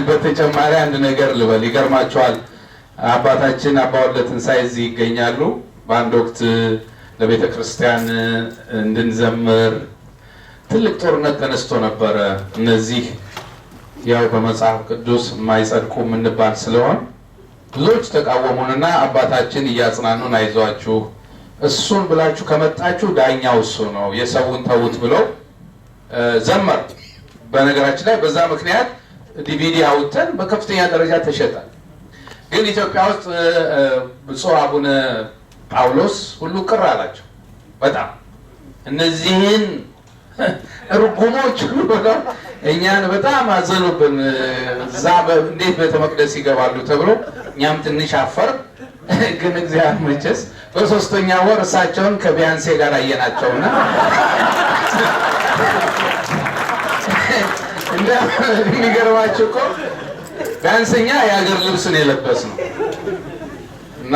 በተጨማሪ አንድ ነገር ልበል። ይገርማቸዋል። አባታችን አባ ወልደ ትንሳኤ እዚህ ይገኛሉ። በአንድ ወቅት ለቤተ ክርስቲያን እንድንዘምር ትልቅ ጦርነት ተነስቶ ነበረ። እነዚህ ያው በመጽሐፍ ቅዱስ የማይጸድቁ የምንባል ስለሆን ብዙዎች ተቃወሙንና አባታችን እያጽናኑን አይዟችሁ፣ እሱን ብላችሁ ከመጣችሁ ዳኛው እሱ ነው፣ የሰውን ተዉት ብለው ዘመር። በነገራችን ላይ በዛ ምክንያት ዲቪዲ አውጥተን በከፍተኛ ደረጃ ተሸጠ። ግን ኢትዮጵያ ውስጥ ብፁዕ አቡነ ጳውሎስ ሁሉ ቅር አላቸው በጣም፣ እነዚህን እርጉሞች ብለው እኛን በጣም አዘኑብን። እዛ እንዴት ቤተ መቅደስ ይገባሉ ተብሎ እኛም ትንሽ አፈር። ግን እግዚአብሔር መቼስ በ3ኛ ወር እሳቸውን ከቢያንሴ ጋር አየናቸውና የሚገርማችሁ እኮ ቢያንስ እኛ የሀገር ልብስ ነው የለበስነው እና